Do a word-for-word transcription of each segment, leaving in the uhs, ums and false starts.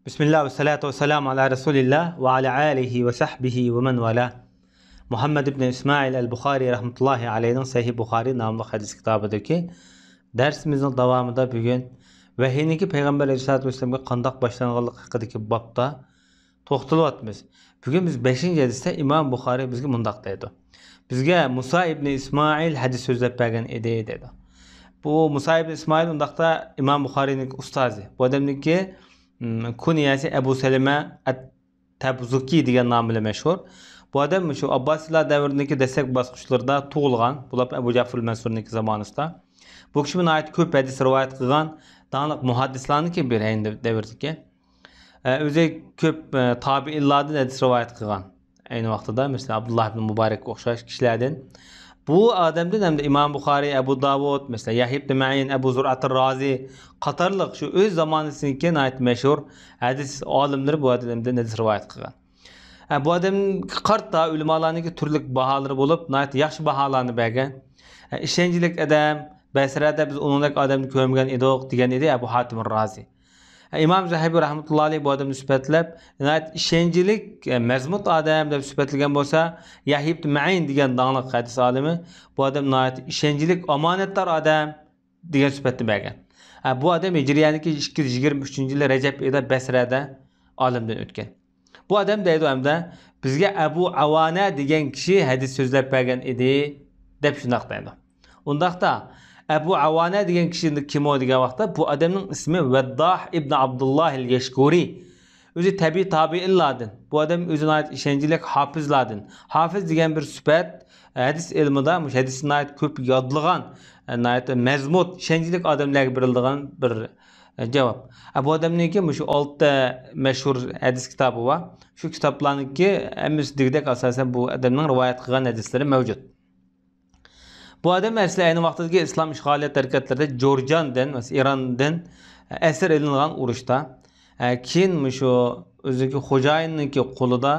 بىسمىللا ۋەسسالاتۇ ۋەسسالامۇ ئالا رەسۇلىللا ۋە ئالا ئالىھى ۋە سەھبىھى ۋە مەن ۋالا. مۇھەممەد ئىبنى ئىسمائىل ئەل بۇخارى رەھمەتۇللاھى ئەلەيھىنىڭ سەھىھ بۇخارى ناملىق ھەدىس كىتابىدىكى دەرسىمىزنىڭ داۋامىدا بۈگۈن ۋەھىينىڭكى پەيغەمبەر ئەلەيھىسسالاتۇ ۋەسسالامغا قانداق باشلانغانلىقى ھەققىدىكى بابتا توختىلىۋاتىمىز. بۈگۈن بىز بەشىنچى ھەدىستە ئىمام بۇخارى بىزگە مۇنداق دەيدۇ. بىزگە مۇسا ئىبنى ئىسمائىل ھەدىس سۆزلەپ بەرگەن ئىدى دەيدۇ. بۇ مۇسا ئىبنى ئىسمائىل ئۇنداقتا ئىمام بۇخارىنىڭ ئۇستازى. بۇ ئادەمنىڭكى، م، كۇنيەسى ئەبۇ سەلىمە ئەت-تەبزۇكى دېگەن نام بىلەن مەشھۇر. بۇ ئادەم شۇ ئابباسىيلار دەۋرىنىڭكى دەسلەپكى باسقۇچلىرىدا تۇغۇلغان. بۇلار ئەبۇ جەفۇر مەنسۇرنىڭكى زامانىسىدا. بۇ كىشى ناھايىتى كۆپ ھەدىس رىۋايەت قىلغان داڭلىق مۇھەددىسلارنىڭكى بىرى ئەينى دەۋردىكى. ئە، ئۆزى كۆپ، ئە، تابىئىنلاردىن ھەدىس رىۋايەت قىلغان. ئەينى ۋاقتىدا، مەسىلەن، ئابدۇللا ئىبن مۇبارەككە ئوخشاش كىشىلەردىن. بۇ ئادەمدىن ھەمدە ئىمام بۇخارىي، ئەبۇ داۋۇد، مەسىلەن، يەھيا ئىبن مەئىن، ئەبۇ زۇرئەتۇر رازى قاتارلىق شۇ ئۆز زامانىسىنىڭكى ناھايىتى مەشھۇر ھەدىس ئالىملىرى بۇ ئادەمدىن ھەدىس رىۋايەت قىلغان. ئە، بۇ ئادەمگە قارىتا ئۆلىمالارنىڭكى تۈرلۈك باھالىرى بولۇپ، ناھايىتى ياخشى باھالارنى بەرگەن. ئە، ئىشەنچلىك ئادەم، بەسرەدە بىز ئۇنىڭدەك ئادەمنى كۆرمىگەن ئىدۇق، دېگەن ئىدى ئەبۇ ھاتىم رازى. ئىمام زەھەبى رەھمەتۇللا ئەلەيھ بۇ ئادەمنى سۈپەتلەپ، ناھايىتى ئىشەنچلىك، مەزمۇت ئادەم دەپ سۈپەتلىگەن بولسا، يەھيا ئىبن مەئىن دېگەن داڭلىق ھەدىس ئالىمى بۇ ئادەم ناھايىتى ئىشەنچلىك، ئامانەتدار ئادەم دېگەن سۈپەتنى بەرگەن. ھە، بۇ ئادەم ھىجرىيەنىڭكى ئىككى يۈز يىگىرمە ئۈچىنچى يىلى رەجەب ئېيىدا بەسرەدە ئالەمدىن ئۆتكەن. بۇ ئادەم دەيدۇ ھەمدە، بىزگە ئەبۇ ئاۋانە دېگەن كىشى ھەدىس سۆزلەپ بەرگەن ئىدى، دەپ شۇنداق دەيدۇ. ئۇنداقتا، ئەبۇ ئاۋانە دېگەن كىشى كىم ئۇ دېگەن ۋاقىتتا، بۇ ئادەمنىڭ ئىسمى ۋەدداھ ئىبن ئابدۇللاھىل يەشكۇرى. ئۆزى تەبىئىي تابىئىنلاردىن. بۇ ئادەم ئۆزى ناھايىتى ئىشەنچلىك ھاپىزلاردىن. ھاپىز دېگەن بىر سۈپەت، ھەدىس ئىلمىدا مۇشۇ ھەدىسنى ناھايىتى كۆپ يادلىغان، ناھايىتى مەزمۇت، ئىشەنچلىك ئادەملەرگە بېرىلىدىغان بىر جاۋاب. ئە، بۇ ئادەمنىڭكى مۇشۇ ئالتە مەشھۇر ھەدىس كىتابى بار. شۇ كىتابلارنىڭكى ھەممىسى دېگۈدەك ئاساسەن بۇ ئادەمنىڭ رىۋايەت قىلغان ھەدىسلىرى مەۋجۇت. بۇ ئادەم ئەسلى ئەينى ۋاقتىدىكى ئىسلام ئىشغالىيەت ھەرىكەتلىرىدە جورجاندىن، مەسىلەن، ئىراندىن ئەسىر ئېلىنغان ئۇرۇشتا. ئە، كېيىن مۇشۇ ئۆزىنىڭكى خوجايىنىنىڭكى قولىدا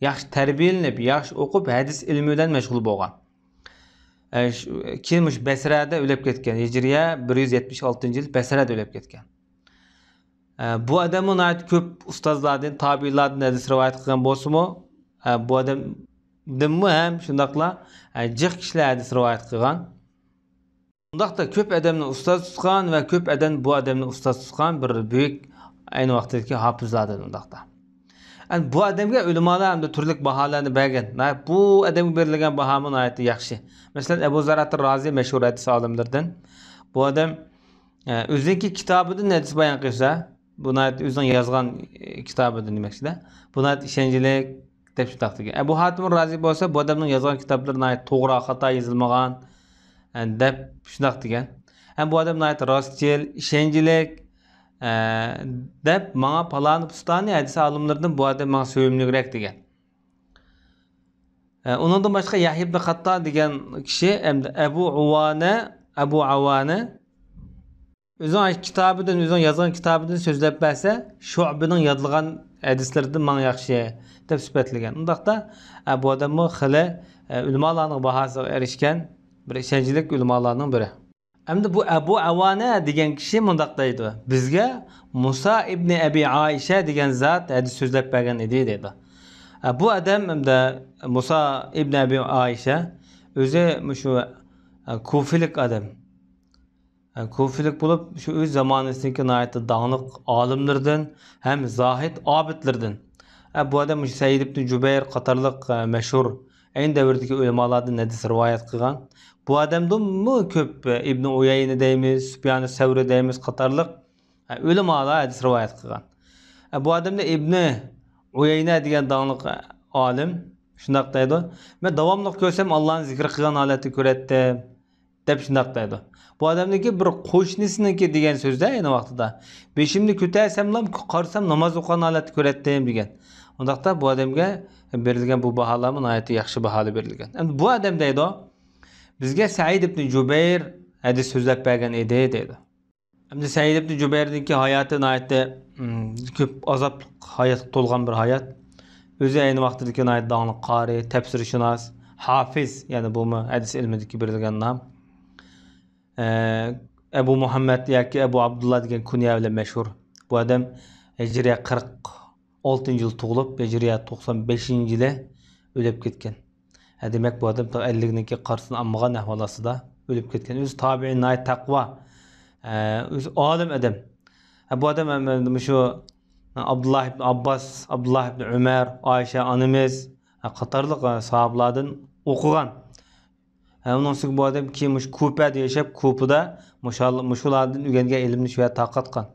ياخشى تەربىيەلىنىپ، ياخشى ئوقۇپ، ھەدىس ئىلمى بىلەن مەشغۇل بولغان. ئە، شۇ، كېيىن مۇشۇ بەسرەدە ئۆلۈپ كەتكەن. ھىجرىيە بىر يۈز يەتمىش ئالتىنچى يىل بەسرەدە ئۆلۈپ كەتكەن. ئە، بۇ ئادەممۇ ناھايىتى كۆپ ئۇستازلاردىن، تابىئىنلاردىن ھەدىس رىۋايەت قىلغان بولسىمۇ، ئە، بۇ ئادەمدىنمۇ ھەم شۇنداقلا، ئە، جىق كىشىلەر ھەدىس رىۋايەت قىلغان. ئۇنداقتا كۆپ ئادەمنى ئۇستاز تۇتقان ۋە كۆپ ئادەم بۇ ئادەمنى ئۇستاز تۇتقان بىر بۈيۈك ئەينى ۋاقتىدىكى ھاپىزلاردىن ئۇنداقتا. ئەمدى بۇ ئادەمگە ئۆلىمالار ئەمدى تۈرلۈك باھالارنى بەرگەن. ھە، بۇ ئادەمگە بېرىلگەن باھامۇ ناھايىتى ياخشى. مەسىلەن، ئەبۇ زۇرئەتۇر رازى مەشھۇر ھەدىس ئالىملىرىدىن. بۇ ئادەم، ئە، ئۆزىنىڭكى كىتابىدىن ھەدىس بايان قىلسا، بۇ ناھايىتى ئۆزىنىڭ يازغان، ئە، كىتابىدىن دېمەكچىدە. بۇ ناھايىتى ئىشەنچلىك دەپ شۇنداق دېگەن. ئەبۇ ھاتىم رازى بولسا، بۇ ئادەمنىڭ يازغان كىتابلىرى ناھايىتى توغرا، خاتا يېزىلمىغان، ئە، دەپ شۇنداق دېگەن. ھەم بۇ ئادەم ناھايىتى راستچىل، ئىشەنچلىك، ئە، دەپ ماڭا پالانى پۇستانى ھەدىس ئالىملىرىدىن بۇ ئادەم ماڭا سۆيۈملۈكرەك دېگەن. ئە، ئۇنىڭدىن باشقا يەھيا ئىبن قاتتان دېگەن كىشى، ئەمدى ئەبۇ ئۇۋانە، ئەبۇ ئاۋانە، ئۆزىنىڭ كىتابىدىن، ئۆزىنىڭ يازغان كىتابىدىن سۆزلەپ بەرسە، شۇئبىنىڭ يادلىغان ھەدىسلىرىدىن ماڭا ياخشى، دەپ سۈپەتلىگەن. ئۇنداقتا، ئە، بۇ ئادەممۇ خېلى، ئە، ئۆلىمالارنىڭ باھاسىغا ئېرىشكەن بىر ئىشەنچلىك ئۆلىمالارنىڭ بىرى. ئەمدى بۇ ئەبۇ ئەۋانە دېگەن كىشى مۇنداق دەيدۇ، بىزگە مۇسا ئىبنى ئەبى ئائىشە دېگەن زات ھەدىس سۆزلەپ بەرگەن ئىدى، دەيدۇ. ئە، بۇ ئادەم ئەمدى مۇسا ئىبنى ئەبى ئائىشە ئۆزى مۇشۇ، ئە، كۇفىلىك ئادەم. ئە، كۇفىلىك بولۇپ، شۇ ئۆز زامانىسىدىكى ناھايىتى داڭلىق ئالىملىرىدىن ھەم زاھىد ئابىدلىرىدىن. ئە، بۇ ئادەم مۇشۇ سەئىد ئىبنى جۇبەير قاتارلىق، ئە، مەشھۇر ئەينى دەۋردىكى ئۆلىمالاردىن ھەدىس رىۋايەت قىلغان. بۇ ئادەمدىنمۇ كۆپ، ئىبنى ئۇيەينە دەيمىز، سۇپيانى سەۋرى دەيمىز قاتارلىق، ئە، ئۆلىمالار ھەدىس رىۋايەت قىلغان. ئە، بۇ ئادەمنى ئىبنى ئۇيەينە دېگەن داڭلىق، ئە، ئالىم شۇنداق دەيدۇ. مەن داۋاملىق كۆرسەم، ئاللانى زىكىر قىلغان ھالەتتە كۆرەتتىم، دەپ شۇنداق دەيدۇ. بۇ ئادەمنىڭكى بىر قوشنىسىنىڭكى دېگەن سۆزدە ئەينى ۋاقتىدا. بېشىمنى كۆتەرسەملا، قارىسام، ناماز ئوقۇغان ھالەتتە كۆرەتتىم، دېگەن. ئۇنداقتا بۇ ئادەمگە بېرىلگەن بۇ باھالارمۇ ناھايىتى ياخشى باھالار بېرىلگەن. ئەمدى بۇ ئادەم دەيدۇ، بىزگە سەئىد ئىبنى جۇبەير ھەدىس سۆزلەپ بەرگەن ئىدى، دەيدۇ. ئەمدى سەئىد ئىبنى جۇبەيرنىڭكى ھاياتى ناھايىتى، ئىم، كۆپ ئازابلىق ھاياتقا تولغان بىر ھايات. ئۆزى ئەينى ۋاقتىدىكى ناھايىتى داڭلىق قارى، تەپسىرشۇناس، ھافىز، يەنى بۇمۇ ھەدىس ئىلمىدىكى بېرىلگەن نام. ئە، ئەبۇ مۇھەممەد ياكى ئەبۇ ئابدۇللا دېگەن كۇنيە بىلەن مەشھۇر. بۇ ئادەم ھىجرىيە قىرىق ئالتىنچى يىل تۇغۇلۇپ، ھىجرىيە توقسان بەشىنچى يىلى ئۆلۈپ كەتكەن. ھە، دېمەك، بۇ ئادەم تېخى ئەللىكنىڭكى قارىسىنى ئالمىغان ئەھۋال ئاستىدا ئۆلۈپ كەتكەن. ئۆزى تابىئىن، ناھايىتى تەقۋا، ئە، ئۆزى ئالىم ئادەم. ھە، بۇ ئادەم ھەم مۇشۇ ئابدۇللا ئىبن ئابباس، ئابدۇللا ئىبن ئۆمەر، ئائىشە ئانىمىز، ھە، قاتارلىق، ھە، ساھابىلاردىن ئوقۇغان. ھە، ئۇنىڭ ئۈستىگە بۇ ئادەم كېيىن مۇشۇ كۇپەدە ياشاپ، كۇپىدا مۇشۇ-، مۇشۇلادىن ئۆگەنگەن ئىلىمنى شۇ يەردە تارقاتقان.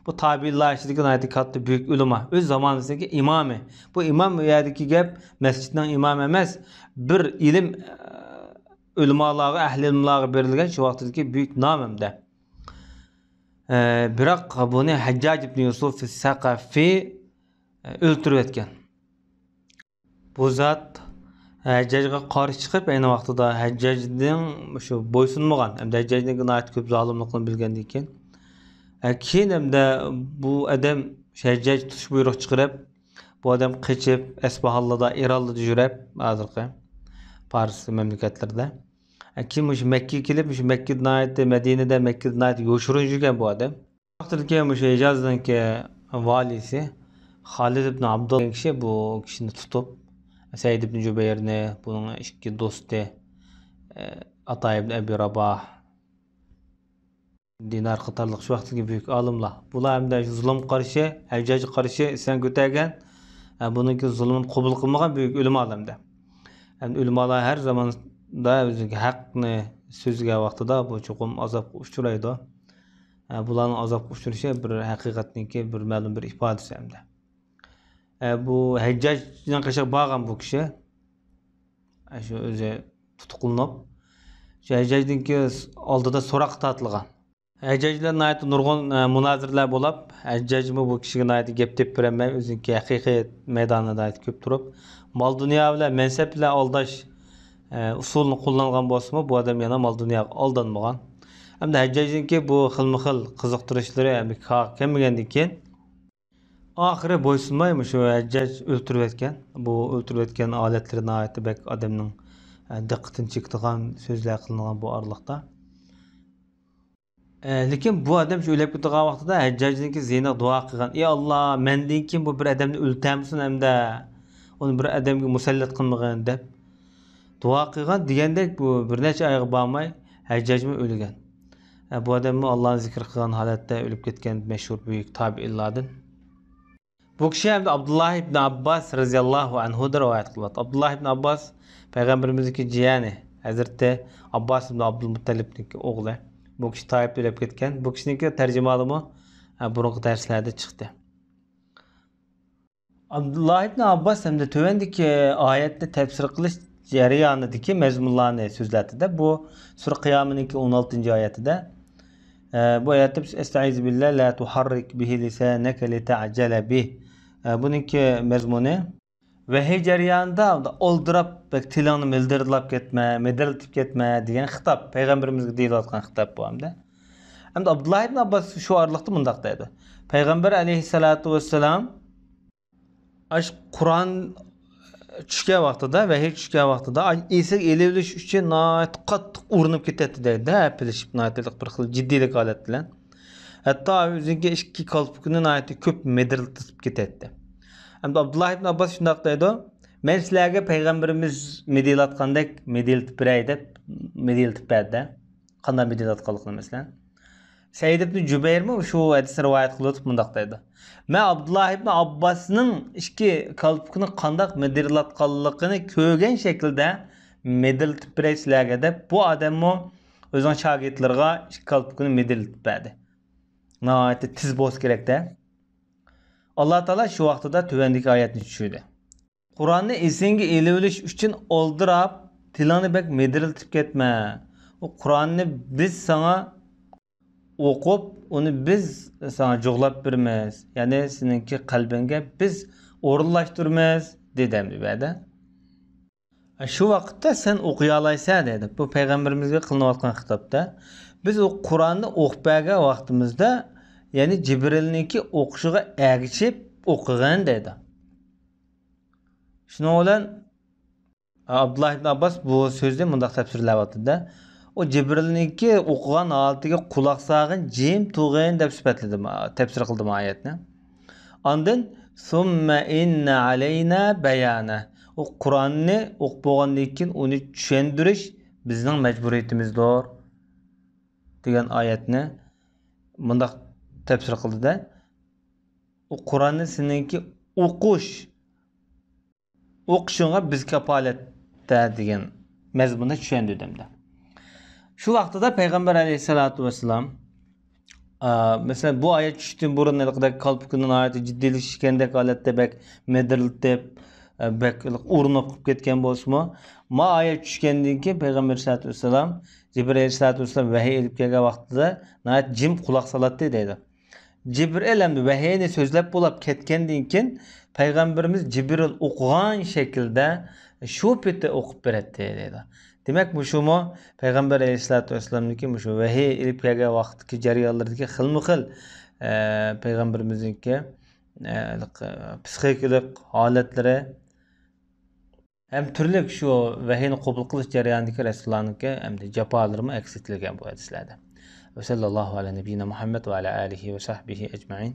بۇ تابىئىنلار ئىچىدىكى ناھايىتى كاتتا بۈيۈك ئۆلىما، ئۆز زامانىسىدىكى ئىمامى. بۇ ئىمام ئۇ يەردىكى گەپ مەسچىتنىڭ ئىمامى ئەمەس، بىر ئىلىم، ئە، ئۆلىمالارغا، ئەھلى ئىلىملارغا بېرىلگەن شۇ ۋاقىتتىكى بۈيۈك نام ھەمدە. ئە، بىراق بۇنى ھەججاج ئىبن يۈسۈف سەقەفى، ئە، ئۆلتۈرۈۋەتكەن. بۇ زات ھەججاجغا قارشى چىقىپ، ئەينى ۋاقتىدا ھەججاجنىڭ شۇ بويسۇنمىغان، ھەمدە ھەججاجنىڭ ناھايىتى كۆپ زالىملىقىنى بىلگەندىن كېيىن، ئە، كېيىن ھەمدە بۇ ئادەم شۇ ھەججاج تۇتۇش بۇيرۇق چىقىرىپ، بۇ ئادەم قېچىپ، ئەسپاھانلىدا، ئىرانلىدا يۈرۈپ، ھازىرقى پارس مەملىكەتلىرىدە. ئە، كېيىن مۇشۇ مەككىگە كېلىپ، مۇشۇ مەككىدە ناھايىتى، مەدىنىدە، مەككىدە ناھايىتى يوشۇرۇن يۈرگەن بۇ ئادەم. ۋاقتىدىكى مۇشۇ ھىجازنىڭكى ۋالىيسى خالىد ئىبن ئابدۇللا دېگەن كىشى بۇ كىشىنى تۇتۇپ، سەئىد ئىبن جۇبەيرنى، بۇنىڭ ئىككى دوستى، ئاتا ئىبن ئەبى راباھ، دىنار قاتارلىق شۇ ۋاقىتتىكى بۈيۈك ئالىملار. بۇلار ھەمدە شۇ زۇلۇمغا قارشى، ھەججاجغا قارشى ئىسيان كۆتەرگەن، بۇنىڭكى زۇلۇمىنى قوبۇل قىلمىغان بۈيۈك ئۆلىمالار ھەمدە. ھەم ئۆلىمالار ھەر زاماندا ئۆزىنىڭكى ھەقنى سۆزلىگەن ۋاقتىدا بۇ چوقۇم ئازابقا ئۇچرايدۇ. ئە، بۇلارنىڭ ئازابقا ئۇچرىشى بىر ھەقىقەتنىڭكى بىر مەلۇم بىر ئىپادىسى ھەمدە. ئە، بۇ ھەججاجنىڭ قېشىغا بارغان بۇ كىشى. ئە، شۇ ئۆزى تۇتقۇنلىنىپ، شۇ ھەججاجنىڭكى ئالدىدا سوراققا تارتىلغان. ھەججاج بىلەن ناھايىتى نۇرغۇن، ئە، مۇنازىرىلەر بولۇپ، ھەججاجمۇ بۇ كىشىگە ناھايىتى گەپ تېپىپ بېرەلمەي، ئۆزىنىڭكى ھەقىقىي مەيدانىدا ناھايىتى كۆپ تۇرۇپ، مال-دۇنيا بىلەن، مەنسەپ بىلەن ئالداش، ئە، ئۇسۇلىنى قوللانغان بولسىمۇ، بۇ ئادەم يەنە مال-دۇنياغا ئالدانمىغان. ھەمدە ھەججاجنىڭكى بۇ خىلمۇ خىل قىزىقتۇرۇشلىرى بىكارغا كەلمىگەندىن كېيىن، ئاخىرى بويسۇنماي مۇشۇ ھەججاج ئۆلتۈرۈۋەتكەن. بۇ ئۆلتۈرۈۋەتكەن ھالەتلىرى ناھايىتى بەك ئادەمنىڭ، ئە، دىققىتىنى چېكىدىغان سۆزلەر قىلىنغان بۇ ئارىلىقتا. ئە، لېكىن بۇ ئادەم شۇ ئۆلۈپ كېتىدىغان ۋاقتىدا ھەججاجنىڭكى زىيىنىغا دۇئا قىلغان، ئى ئاللا، مەندىن كېيىن بۇ بىر ئادەمنى ئۆلتۈرمىسۇن ئەمدى، ئۇنى بىر ئادەمگە مۇسەللەت قىلمىغىن، دەپ دۇئا قىلغان. دېگەندەك بۇ بىر نەچچە ئايغا بارماي ھەججاجمۇ ئۆلگەن. ئە، بۇ ئادەممۇ ئاللانى زىكىر قىلغان ھالەتتە ئۆلۈپ كەتكەن مەشھۇر بۈيۈك تابىئىنلاردىن. بۇ كىشى ھەمدە ئابدۇللا ئىبن ئابباس رەزىياللاھۇ ئەنھۇدىن رىۋايەت قىلىۋاتىدۇ. ئابدۇللا ئىبن ئابباس پەيغەمبىرىمىزنىڭكى جىيەنى، ھەزرىتى ئابباس ئىبن ئابدۇلمۇتتەلىبنىڭكى ئوغلى. بۇ كىشى تائىپتا ئۆلۈپ كەتكەن. بۇ كىشىنىڭكى تەرجىمىھالىمۇ، ھە، بۇرۇنقى دەرسلەردە چىقتى. ئابدۇللا ئىبن ئابباس ھەمدە تۆۋەندىكى ئايەتنى تەپسىر قىلىش جەريانىدىكى مەزمۇنلارنى سۆزلەتتى-دە، بۇ سۈرە قىيامىنىڭكى ئون ئالتىنچى ئايەتىدە، ئە، بۇ ئايەتتە بىز ئەستەئىزۇ بىللا، لا تۇھەررىك بىھى لىسانەكە لىتەئجەلە بىھ. ئە، بۇنىڭكى مەزمۇنى ۋەھىي جەريانىدا ئالدىراپ، بەك تىلىڭنى مىلدىرلاپ كەتمە، مىدىرلىتىپ كەتمە دېگەن خىتاب، پەيغەمبىرىمىزگە دېيىلىۋاتقان خىتاب بۇ ھەمدە. ئەمدى ئابدۇللا ئىبن ئابباس شۇ ئارىلىقتا مۇنداق دەيدۇ. پەيغەمبەر ئەلەيھىسسالاتۇ ۋەسسالام ئاش قۇرئان چۈشكەن ۋاقتىدا، ۋەھىي چۈشكەن ۋاقتىدا ئاش ئېسىگە ئېلىۋېلىش ئۈچۈن ناھايىتى قاتتىق ئۇرۇنۇپ كېتەتتى دەيدۇ، ھەپىلىشىپ، ناھايىتى بىر خىل جىددىيلىك ھالەت بىلەن. ھەتتا ئۆزىنىڭكى ئىككى كالپۇكىنى ناھايىتى كۆپ مىدىرلىتىپ كېتەتتى. ئەمدى ئابدۇللا ئىبن ئابباس شۇنداق دەيدۇ، مەن سىلەرگە پەيغەمبىرىمىز مىدىرلاتقاندەك مىدىرلىتىپ بېرەي دەپ مىدىرلىتىپ بەردى. قانداق مىدىرلاتقانلىقىنى مەسىلەن. سەئىد ئىبن جۇبەيرمۇ شۇ ھەدىسنى رىۋايەت قىلىۋېتىپ مۇنداق دەيدۇ. مەن ئابدۇللا ئىبن ئابباسنىڭ ئىككى كالپۇكىنى قانداق مىدىرلاتقانلىقىنى كۆرگەن شەكىلدە مىدىرلىتىپ بېرەي سىلەرگە دەپ، بۇ ئادەممۇ ئۆزىنىڭ شاگىرتلىرىغا ئىككى كالپۇكىنى مىدىرلىتىپ بەردى. ناھايىتى تېز بولسا كېرەك-دە. ئاللا تائالا شۇ ۋاقتىدا تۆۋەندىكى ئايەتنى چۈشۈردى. قۇرئاننى ئېسىڭگە ئېلىۋېلىش ئۈچۈن ئالدىراپ، تىلىڭنى بەك مىدىرلىتىپ كەتمە. ئۇ قۇرئاننى بىز ساڭا ئوقۇپ، ئۇنى بىز ساڭا جۇغلاپ بېرىمىز. يەنى سېنىڭكى قەلبىڭگە بىز ئورۇنلاشتۇرىمىز، دېدى ئەمدى بۇ يەردە. شۇ ۋاقىتتا سەن ئوقۇيالايسەن، دېدى. بۇ پەيغەمبىرىمىزگە قىلىنىۋاتقان خىتابتا. بىز ئۇ قۇرئاننى ئوقۇپ بەرگەن ۋاقتىمىزدا، يەنى جىبرىلنىڭكى ئوقۇشىغا ئەگىشىپ ئوقۇغىن، دەيدۇ. شۇنىڭ بىلەن ئابدۇللا ئىبن ئابباس بۇ سۆزنى مۇنداق تەپسىرلەۋاتىدۇ. ئۇ جىبرىلنىڭكى ئوقۇغان ھالىتىگە قۇلاق سالغىن، جىم تۇرغىن دەپ سۈپەتلىدى، تەپسىر قىلدى بۇ ئايەتنى. ئاندىن ثم إن علينا بيانه، ئۇ قۇرئاننى ئوقۇپ بولغاندىن كېيىن ئۇنى چۈشەندۈرۈش بىزنىڭ مەجبۇرىيىتىمىزدۇر دېگەن ئايەتنى مۇنداق تەپسىر قىلدى-دە، ئۇ قۇرئاننى سېنىڭكى ئوقۇش، ئوقۇشۇڭغا بىز كاپالەتتە دېگەن مەزمۇندا چۈشەندۈردۈم دە. شۇ ۋاقتىدا پەيغەمبەر ئەلەيھىسسالاتۇ ۋەسسالام، ئا، مەسىلەن، بۇ ئايەت چۈشۈشتىن بۇرۇن ھېلىقىدەك كالپۇكىنى ناھايىتى جىددىيلىشكەندەك ھالەتتە بەك مىدىرلىتىپ، ئە، بەك ئۇرۇنۇپ قىلىپ كەتكەن بولسىمۇ، ما ئايەت چۈشكەندىن كېيىن پەيغەمبەر ئەلەيھىسسالاتۇ ۋەسسالام، جىبرىل ئەلەيھىسسالاتۇ ۋەسسالام ۋەھىي ئېلىپ كەلگەن ۋاقتىدا ناھايىتى جىم قۇلاق سالاتتى دەيدۇ. جىبرىل ئەمدى ۋەھىينى سۆزلەپ بولاپ كەتكەندىن كېيىن، پەيغەمبىرىمىز جىبرىل ئوقۇغان شەكىلدە شۇ پېتى ئوقۇپ بېرەتتى دەيدۇ. دېمەك، مۇشۇمۇ پەيغەمبەر ئەلەيھىسسالاتۇ ۋەسسالامنىڭكى مۇشۇ ۋەھىي ئېلىپ كەلگەن ۋاقىتتىكى جەريانلىرىدىكى خىلمۇ خىل، ئە، پەيغەمبىرىمىزنىڭكى، ئە، پسىخىكىلىق ھالەتلىرى، ھەم تۈرلۈك شۇ ۋەھىينى قوبۇل قىلىش جەريانىدىكى رەسۇلۇللانىڭكى ھەمدە جاپالىرىمۇ ئەكس ئېتىلگەن بۇ ھەدىسلەردە. وصلى الله على نبينا محمد وعلى آله وصحبه أجمعين.